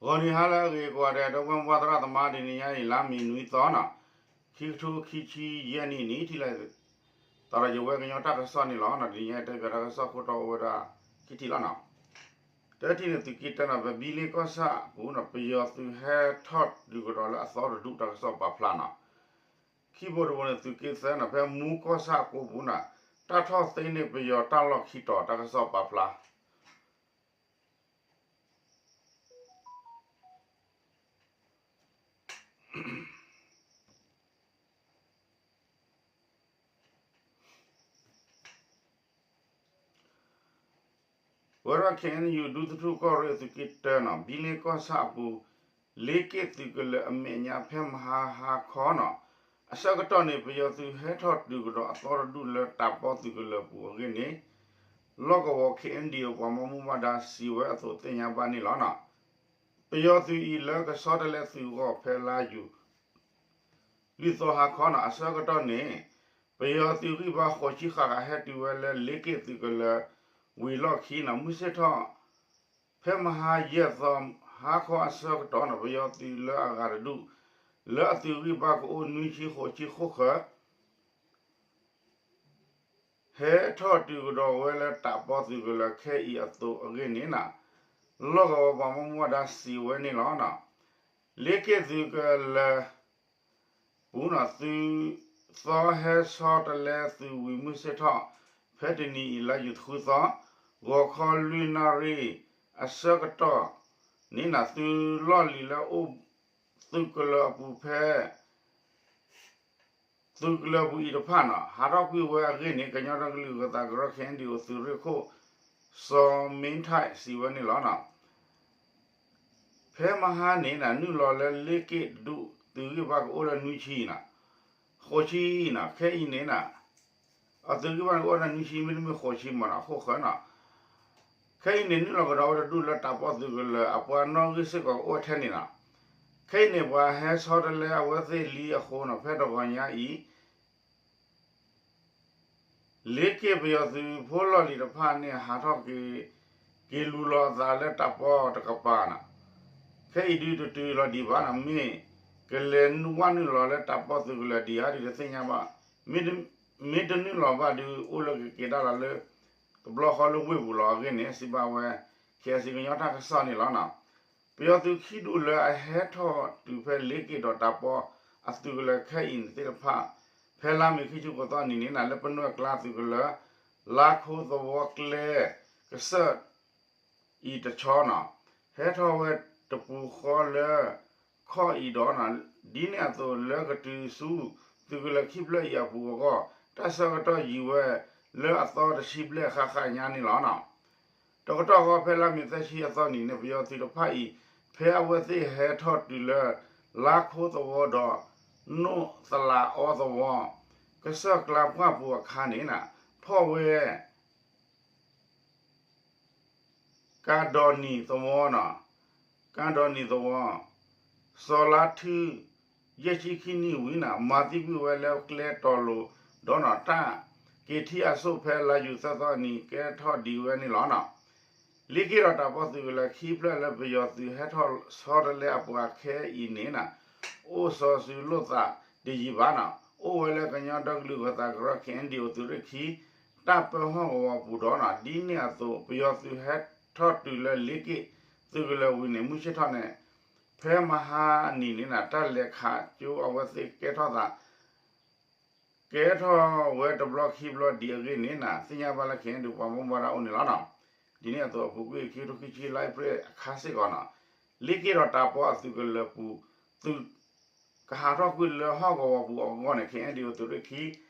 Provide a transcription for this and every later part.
ဂီၤနံၤဟါလၢအဂ့ၤကိးဂၤဒဲး ဒီပုၢ်ဝဲၢ်သရၣ်သမါ တနံၤညါအံၤ လါမ့ၤနွံသီနီၤ, ခံကထိခံဆံယဲၢ်နံၣ်န့ၣ် ထံၣ်လိာ်သးဒီးယဝဲကညီတၢ်ကစီၣ်န့ၣ်လီၤ. တနံၤညါအံၤတဲပၠးတၢ်ကစီၣ်ခိၣ်တီအိၣ်ဝဲဒၣ် ခံထံၣ်လီၤနီၤ. တထံၣ်န့ၣ် သုးက့တၢနီၤ ပဘံလ့ကီၢ်ဆၣ်အပူၤနီၤ ပယီၤသုးဟဲထီၣ်တုၤကဒီးလၢအသီတဒူၣ် တၢ်ကစီၣ်ပာ်ဖျါနီၤ. ခံဘိတဘိန့ၣ် သုးက့သၢနီၤ ဖဲမူကီၢ်ဆၣ်အကိးပူၤနီၤ တၢ်ထီၣ်သ့န့ၢ်ပယီၤတၢ်လီၢ်ခံတီၤ တၢ်ကစီၣ်ပာ်ဖျါ ဝဲဒၣ် ခ့ၣ်အဲၣ်ယူၣ် ဒူသထူၣ်ကီၢ်ရ့ၣ် သုးက့တၢနီၤ ဘံလ့ကီၢ်ဆၣ်အပူၤ လ့က့ၣ်သုးကလၢၤအမဲာ်ညါ ဖဲမဟါဟါခီနီၤ အဆၢကတီၢ်န့ၣ် ပယီၤသုးဟဲထီၣ်တုၤကဒီးအသီတဒူၣ်လၢတၢ်ပီသုးကလၢၤပူၤအဂ့ၢ်န့ၣ် လီၢ်ကဝီၤ ခ့ၣ်အဲၣ်ယူၣ် ပှၤဘၣ်မူဘၣ်ဒါစံးဝဲအသိးသ့ၣ်ညါဘၣ်န့ၣ်လီၤ. ပယီၤသုးအံၤလၢကဆီတလဲသုးအဂီၢ်ဖဲလါယူၤ လွံၢ်သီဟါခီနီၤ အဆၢကတီၢ်န့ၣ် ပယီၤသုးဂံၢ်ဘါဃိးဆံဃၣ်ဃၣ် ဟဲတုၤဝဲလၢလ့က့ၣ်သုးကလၢၤဝံၤလီၢ်ခံနီၤ မုၢ်ဆ့ၣ်ထီၣ် ဖဲမဟါယဲၢ်သီ ဟါခီအဆၢကတီၢ်နီၤ ပယီၤသုးလၢအဂၤတဒူၣ် လၢအသုးဂံၢ်ဘါကအိၣ်နွံဆံဃိးဆံဃိၣ်ဃၢၤ ဟဲထီၣ်တုၤကဒီးဝဲလၢတၢ်ပီသုးကလၢၤခဲအံၤအသိးအဂ့ၢ်န့ၣ်နီၤ လီၢ်ကဝီၤပှၤဘၣ်မူဘၣ်ဒါစံးဝဲန့ၣ်လီၤ. လ့က့ၣ်သုးကလၢၤ ပူၤနီၤ သုးသီဟဲဆီတလဲသုးဝံၤမုၢ်ဆ့ၣ်ထီၣ် ဖဲတနံၤအံၤလါယူၤဃုသီ ဂီၤခီလွံၢ်နၣ်ရံၣ်အဆၢကတီၢ်န့ၣ်နီၤ သုးလီၢ်လံၤလၢအိၣ်သုးကလၢၤအပူၤဖဲ သုးကလၢၤပူၤအံၤတဖၣ်နီၤ ဟးထီၣ်ကွံာ်ဝဲအဂ့ၢ်န့ၣ် ကညီဒီကလုာ်ဂၢၤသးကရၢ ခ့ၣ်အဲၣ်ယူၣ် သုးရ့ၣ်ခိၣ် စီၤမ့ထၢၣ်စံးဝဲန့ၣ်လီၤ. ဖဲမဟါန့ၣ်နီၤ နုာ်လီၤလၢလ့က့ၣ်တဒူၣ် သုးဂံၢ်ဘါကအိၣ်လၢနွံဆံနီၤ ဃိးဆံနီၤ ခဲအံၤန့ၣ်နီၤ အသုးဂံၢ်ဘါန့ၣ်အိၣ်ဝဲဒၣ်နွံဆံ မ့တမ့ၢ်ဃိးဆံမးနီၤ အခိၣ်ဃၢၤနီၤ ခဲအံၤန့ၣ် နုာ်လီၤကဒီးဝဲတဒူၣ်လၢတၢ်ပီသုးကလၢၤ အပှၤနီၣ်ဂံၢ်စ့ၢ်ကီးကအိၣ်ထဲန့ၣ်နီၤ ခဲအံၤန့ၣ် ပှၤဟဲဆီတလဲအဝဲသ့ၣ်လံအဃိနီၤ ဖဲတဂီၤညါအံၤ လ့က့ၣ်ပယီၤသုးဖိလီၢ်လံၤတဖၣ်န့ၣ် ဟးထီၣ်က့ၤ က့ၤလူၤလီၤအသးလၢတၢ်ပီတကပၤနီၤ ခဲအံၤဒုးတတုၤလီၤဒံးဘၣ်နီၤ မ့ၢ်ကလဲၤဝဲနုာ်လီၤလၢတၢ်ပီသုးကလၢၤဒံးဧါဒုးတသ့ၣ်ညါဘၣ် မ့ၢ်တနုာ်လီၤဘၣ်ဒုး အိၣ်လၢကက့ၤဒၣ်လီၤလၢ တဘျီဃီလၢဝ့ၢ်ပူၤလီၤအဂ့ၢ်န့ၣ် စံးဘၣ်ဝဲ ခ့ၣ်အဲၣ်စံၣ် ကညီတၢ်ကစီၣ်န့ၣ်လီၤ. ပယီၤသုးခံဒူၣ်လၢအဟဲထီၣ်တုၤဖဲလ့က့ၣ်ဒီးတၢ်ပီအသုးကလၢၤခဲအံၤန့ၣ်သ့ၣ်တဖၣ် ဖဲလါမ့ၤခံဆံဃိးသီနံၤန့ၣ် လၢပနွဲၣ်ကျါသုးကလၢၤ လါခိသဝီကျဲ ကစၢၢ် အံၤတဆီနီၤ ဟဲထီၣ်ဝဲတပူၤဃီလၢ ခီၣ်အံၤဒီး ဒ်န့ၣ်အသိးလၢကတုၤဆူ သုးကလၢၤခံဖျၢၣ်အံၤအပူၤအဂီၢ် တၢ်ဆၢကတီၢ်ယံၤဝဲလၢအသီတဆံဘျဲၣ်ဃၣ်ဃၣ်ညါန့ၣ်လီၤ. တကတီၢ်ဃီဖဲလါမ့ၤသၢဆံအသီနံၤန့ၣ် ပယီၤသုးတဖၣ်အံၤ ဖဲအဝဲသ့ၣ်ဟဲထီၣ်တုၤလၢ လါခိသဝီဒီး နိၣ်သလးအီသဝီ ကစၢၢ်ကျါပှၢ်ပူၤအခါန့ၣ် ဖီၣ်ဝဲ ကၤဒီးနံၤသဝီနီၤ, ကၤဒီးနံၤသဝီ, စီၤလါထု ယဲၢ်ဆံခံနံၣ်ဝံၤန့ၣ် မၤသံကွံာ်ဝဲလၢကျဲတီၤလိၤဒီးနီၤ တၢ်က့ၤထံၣ်အစိၣ်ဖဲလါယူၤသၢသီနံၤ ကဲထီၣ်ဒံးဝဲန့ၣ်လီၤ. လ့က့ၣ်ဒီးတၢ်ပီသုးကလၢၤခံဖျၢၣ်လၢပယီၤသုးဟဲထီၣ်ဆီတလဲအပှၤခဲအံၤန့ၣ် အိၣ်စီၤစုၤလိာ်သးတယံာ်ဘၣ်နီၤ, အိၣ်ဝဲလၢကညီဒီကလုာ်ဂၢၤသးကရၢ ခ့ၣ်အဲၣ်ယူၣ် သုးရ့ၣ်ခံ တၢ်ပၢဟီၣ်ကဝီၤပူၤဒီးနီၤ ဒ်န့ၣ်အသိး ပယီၤသုးဟဲထီၣ်တုၤလၢလ့က့ၣ်သုးကလၢၤဝံၤန့ၣ် မုၢ်ဆ့ၣ်ထီၣ်န့ၣ် ဖဲမဟါနံၤန့ၣ် တၢ်လဲၤခးကၠိအဝဲသ့ၣ်ကဲထီၣ်သး ကဲထီၣ်ဝဲတဘျီခံဘျီဒံးအဂ့ၢ်န့ၣ် သ့ၣ်ညါဘၣ်လၢ ခ့ၣ်အဲၣ်ယူၣ် ပှၤဘၣ်မူဘၣ်ဒါအိၣ်န့ၣ်လီၤနီၤ. ဒ်န့ၣ်အသိးအပူၤကွံာ် ခံကထိခံဆံ လါအ့ဖြ့ၣ်အခါစ့ၢ်ကီးနီၤ လ့က့ၣ်ဒီးတၢ်ပီအသုးကလၢၤပူၤ သုး ကဟးထီၣ်ကွံာ်လၢဟီၣ်ကဝီၤပူၤအဂီၢ်န့ၣ် ခ့ၣ်အဲၣ်ယူၣ် သုးရ့ၣ်ခံ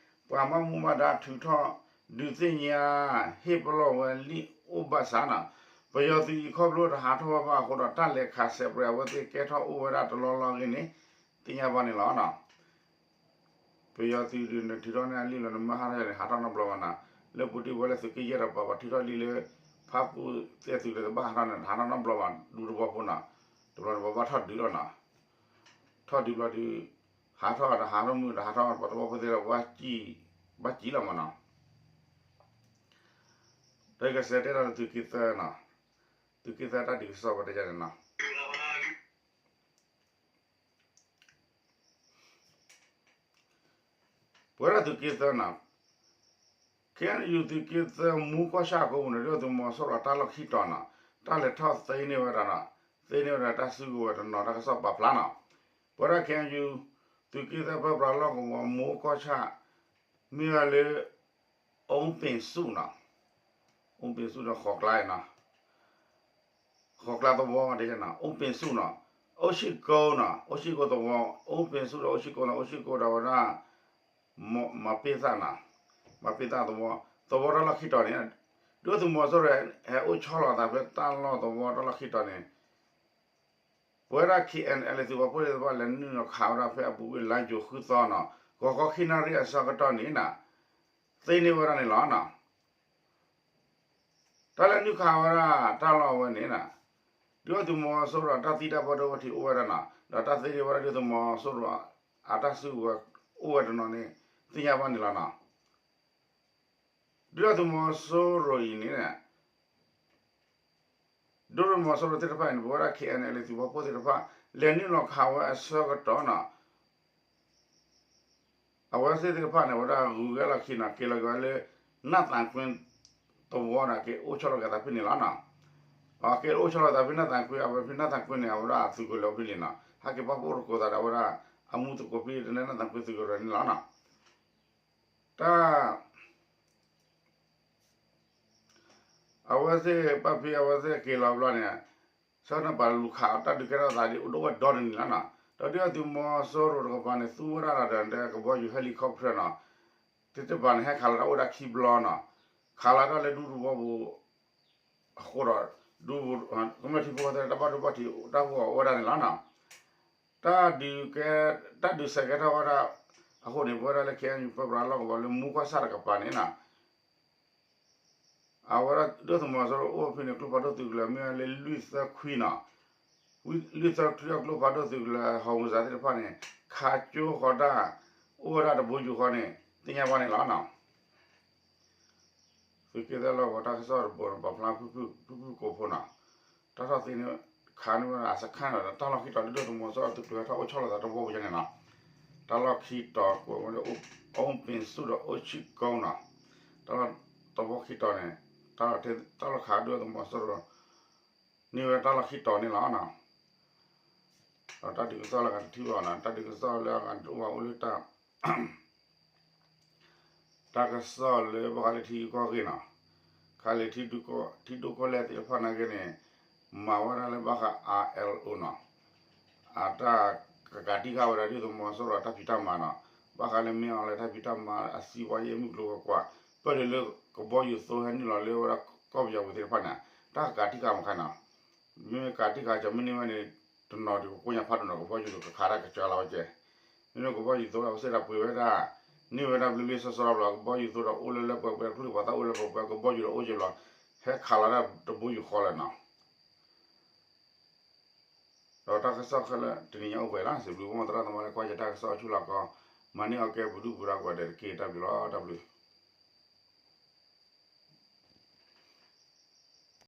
ပှၤဘၣ်မူဘၣ်ဒါထုးထီၣ်ဒုးသ့ၣ်ညါ ဟ့ၣ်ပလီၢ်ဝဲလံာ်အိၣ်ဘၣ်ဆၣ်နီၤ ပယီၤသုးအံၤခီဖျိတဟးထီၣ်ဝဲဘၣ်အဃိဒီး တၢ်လဲၤခးစဲးပြဲးအဝဲသ့ၣ်ကဲထီၣ်အိၣ်ဝဲဒၣ်တလီၢ်လီၢ်အဂ့ၢ်န့ၣ် သ့ၣ်ညါဘၣ်န့ၣ်လီၤ. ပယီၤသုးဒုးနထုးထီၣ်န့ၢ်အလံာ်လီၤ နမ့ၢ်ဟးထီၣ်န့ၣ် ဟးထီၣ်နီတဘျီဘၣ်နီၤ, လၢပူၤတ့ၢ်ဝဲလၢသုးက့ယဲၢ်ဒီးပှၤထုးထီၣ်လံာ်လၢ ဖးပူၣ်သဲးသုးဒီးတဘၣ်ဟးထီၣ်န့ၣ် ဟးထီၣ်နီတဘျီဘၣ် ဒူတဘီဖိနီၤ, တဘျီန့ၣ်ပှၤဘၣ်ထီၣ်ဒုးလီၤနီၤ, ထီၣ်ဒုးဘျီဒုး ဟးထီၣ်ဒီးဟးထီၣ်မုၢ်ဒီး ဟးထီၣ်ပှၤတဘီဖိသ့ၣ်ဒီး ဘၣ်စံၣ်လီၤမးနီၤ, ဒီးကစဲးတဲဒီးသုးက့သၢနီၤ, သုးက့သၢတၢ်ဒုးကစီၣ်ပတဲယါန့ၣ်နီၤ ပဝဲဒၣ်သုးက့သၢနီၤ, ခ့ၣ်အဲၣ်ယူၣ် သုးက့သၢမူကီၢ်ဆၣ်ကိးပူၤန့ၣ် ဒုၣ်ဒါသုးမီၤစိရိၤတၢ်လီၢ်ခံတီၤနီၤ, တၢ်လဲၤထီၣ်သ့န့ၢ်ဝဲဒၣ်နီၤ, သ့န့ၢ်ဝဲဒၣ်တၢ်စုကဝဲၤတနီၤ တၢ်ကစီၣ်ပာ်ဖျါနီၤ, ပဝဲဒၣ် ခ့ၣ်အဲၣ်ယူၣ် သုးက့သၢပၢပြးလီၢ်ကဝီၤမူကီၢ်ဆၣ် မ့ၢ်ဝဲလၢ အိၣ်ပ့ၤဆူၣ်နီၤ, အိၣ်ပ့ၤဆူၣ်ဒီးဃီၤကျါနီၤ, ဃီၤကျါသဝီဒ်နီၤ, အိၣ်ပ့ၤဆူၣ်နီၤ, အိၣ်ဆံၣ်ကိနီၤ, အိၣ်ဆံၣ်ကိသဝီ, အိၣ်ပ့ၤဆူၣ်ဒီးအိၣ်ဆံၣ်ကိနီၤ, အိၣ်ဆံၣ်ကိဒီးဝဲဒၣ် မၤပ့ၢ်သၣ်နီၤ, မၤပ့ၢ်သၣ်သဝီ, သဝီတၢ်လီၢ်ခံတီၤန့ၣ် ဒုၣ်ဒါသုးမီၤစိရိၤ ဟဲအိၣ်ဆီလီၤသးဖဲတၢ်လီၢ်သဝီတၢ်လီၢ်ခံတီၤန့ၣ် ပဝဲဒၣ် ခ့ၣ်အဲၣ်အဲလ် သုးပာ်ဖှိၣ်သ့ၣ်တဖၣ် လဲၤနုာ်လီၤခးဝဲဒၣ်ဖဲအပူၤကွံာ်လါယူၤဃုသီနီၤ, ဂီၤခီခံနၣ်ရံၣ်အဆၢကတီၢ်န့ၣ်နီၤ, သ့န့ၢ်ဝဲဒၣ်န့ၣ်လီၤနီၤ. တၢ်လဲၤနုာ်ခးဝဲဒၣ်တၢ်လီၢ်ဝဲန့ၣ်နီၤ, ဒုၣ်ဒါသုးမီၤစိရိၤအတၢ်သံတၢ်ဘၣ်ဒိဘၣ်ထံးအိၣ်ဝဲဒၣ်နီၤ, ဒီးတၢ်သ့န့ၢ်ဝဲဒၣ်ဒုၣ်ဒါသုးမီၤစိရိၤအတၢ်စုကဝဲၤအိၣ်ဝဲတနီၤန့ၣ် သ့ၣ်ညါဘၣ်န့ၣ်လီၤနီၤ. ဒုၣ်ဒါသုးမီၤစိရိၤအံၤန့ၣ် ဒုၣ်ဒါသုးမီၤစိရိၤသ့ၣ်တဖၣ်အံၤန့ၣ် ပဝဲဒၣ် ခ့ၣ်အဲၣ်အဲလ် သုးပာ်ဖှိၣ်သ့ၣ်တဖၣ် လဲၤနုာ်လီၤခးဝဲအဆၢကတီၢ်နီၤ, အဝဲသ့ၣ်သ့ၣ်တဖၣ်န့ၣ် အဝဲဒၣ်ဂုၤက့ၤလီၢ်ခံနီၤ, က့ၤလီၤက့ၤဝဲလၢ နၢ်သးကွ့သဝီဒီး က့ၤအိၣ်ဆီလီၤက့ၤသးဖဲန့ၣ်လီၤနီၤ. အက့ၤအိၣ်ဆီလီၤသးဖဲနၢ်သးကွ့ အဝဲဖဲနၢ်သးကွ့န့ၣ် အဝဲဒၣ်အသုးကလၢၤအိၣ်ဖဲန့ၣ်နီၤ, ဟဲက့ၤပာ်ဖှိၣ်သကိးသးဒီးအဝဲဒၣ် အမူသကိးဖဲနၢ်သးကွ့သုးကလၢၤန့ၣ်လီၤနီၤ. တၢ် အဝဲသ့ၣ်ပာ်ဖှိၣ်အဝဲသ့ၣ်က့ၤလီၤဘျီန့ၣ် ဆၢကတီၢ်ပာ်လူၤခးတၢ်ဒုးကဲထီၣ်သးဒ်အိၣ်ဒိၣ်ဝဲဒီတနံၤလီၤနီၤ, ဒီးဒုၣ်ဒါသုးမီၤစိရိၤတကပၤန့ၣ် သူဝဲဒၣ်ဒီးကဘီယူၤ helicopter နီၤ, သ့ၣ်တဖၣ်န့ၣ် ဟဲခးလီၤတၢ်အိၣ်ဝဲဒၣ်ခံဘျီနီၤ, ခးလီၤတၢ်လၢဒူသဝီပူၤ အဃိဒီး ဒူ ကမျၢၢ်ထံဖိကီၢ်ဖိတၢ်ဘၣ်ဒိဘၣ်ထံးတၢ်ဟူးဂဲၤအိၣ်ဝဲဒၣ်န့ၣ်လီၤနီၤ. တၢ်ဒုးကဲ တၢ်ဒုးဆဲးကဲထီၣ်ဝဲဒၣ်အဃိန့ၣ် ပဝဲဒၣ်လၢ ခ့ၣ်အဲၣ်ယူၣ် ပၢပြးလီၢ်ကဝီၤလၢမူကီၢ်ဆၣ်တကပၤန့ၣ်နီၤ, အဝဲဒၣ်ဒုၣ်ဒါသုးမီၤစိရိၤအိၣ်ဖဲန့ၣ် ကျိဖးဒိၣ်သုးကလၢၤမ့ၢ်ဝဲလၢလွံၢ်သၢခွံနီၤ, လွံၢ်သၢခွံအကျိဖးဒိၣ်သုးကလၢၤ ဟီၣ်မူစးသ့ၣ်တဖၣ်န့ၣ် ခးကၠိဃီၤတၢ် အိၣ်ဝဲဒၣ်တဘိယူၢ်ဃီန့ၣ် သ့ၣ်ညါဘၣ်န့ၣ်လီၤနီၤ. သုးက့သၢလီၢ်ကဝီၤတၢ်ကစီၣ်တဘိန့ၣ် ပာ်ဖျါဖုၣ်ဖုၣ်ကိာ်ဖိနီၤ, တၢ်ထီၣ်သ့န့ၣ် ခးန့ၢ်ဝဲဒၣ်အစခန်းန့ၣ်ဒီး တၢ်လီၢ်ခံတီၤလၢဒုၣ်ဒါသုးမီၤစိရိၤသုးကျိၤဟဲထီၣ်အိၣ်ဆီလီၤသးတဝီပူၤန့ၣ်နီၤ, တၢ်လီၢ်ခံတီၤကိးဝဲလၢ အိၣ်ပ့ၤဆူၣ်ဒီးအိၣ်ဆံၣ်ကိနီၤ, တၢ်လီၢ်တဝီခံတီၤန့ၣ် တၢ်လီၢ်ခးဒုၣ်ဒါသုးမီၤစိရိၤ န့ၢ်ဝဲတၢ်လီၢ်ခံတီၤန့ၣ်လီၤနီၤ. ဒီးတၢ်ဒုးကစီၣ်လၢအဂၤတထံၣ်ဘၣ်နီၤ, တၢ်ဒုးကစီၣ်လၢအဂၤတအိၣ်ဘၣ်အိၣ်လၢတၢ် တၢ်ကစီၣ်လၢဘၣ်ဃးလၢထံဂုၤကီၢ်ဂ့ၢ်နီၤ, ခါလၢ ထံဒိၣ်ကီၢ်လဲၢ်သ့ၣ်တဖၣ်နာ်က့န့ၣ် မၤဝဲဒၣ်လၢဘၣ်ဃး အါအဲလ်အိနီၤ, အတၢ်ကကးတံာ်ဃာ်ဝဲဒၣ်ဒုၣ်ဒါသုးမီၤစိရိၤအတၢ်ဖံးတၢ်မၤနီၤ, ဘၣ်ဃးလၢမ့ၢ်အီၤလၢတၢ်ဖံးတၢ်မၤအစံးဝါယဲၢ်မုၢ်ကျိၤဝဲၤကွာ် ပၢၢ်လၢလၢကဘီယူၤသိဟဲနုာ်လီၤလၢဝဲဒၣ်ကီၢ်ပယီၤပူၤသ့ၣ်တဖၣ်န့ၣ် တၢ်ကကးတံာ်ဃာ်မးခါနီၤ, မ့ၢ်ကးတံာ်ဃာ်ကီမ့ၢ်န့ၢ်ဝဲန့ၣ် တနီၤဒုးကကိၣ်ညါဖးဒိၣ်နီၤ ကဘီယူၤဒုးကခးတၢ်ကစၢ်လီၤဝဲကဲ, မ့ၢ်လၢကဘီယူၤသိဝဲဒၣ် အဝဲသ့ၣ်ဒီးပှ့ၤဝဲဒၣ် န့ၢ်ဝဲဒၣ်ဘျ့ဘျ့ဆှီဆှီဘျီ ကဘီယူၤသိဒီးအိၣ်လၢလၢပှဲၤပှဲၤ ကလုၢ်ပှၤသးအိၣ်လၢပှဲၤပှဲၤ ကဘီယူၤဒီးအိၣ်က့ၤဘျီ ဟဲခးလီၤတၢ်တဘိယူၢ်ဃီလၢာ်နီၤ. ဒီးတၢ်ကစီၣ်ခဲလၢာ်တနံၤညါအိၣ်ပှဲၤလီၤ, စံးဘျုးဘၣ်သရၣ်သမါလၢကွၢ်ယတၢ်ကစီၣ်ဆူလီၢ်ကီ, မၤန့ၢ်အီၤကဲပဒုၣ်ပဒါကိးဂၤဒဲးတက့ၢ်. တၢ်ဘျုးလီၤ, တၢ်ဘျုး.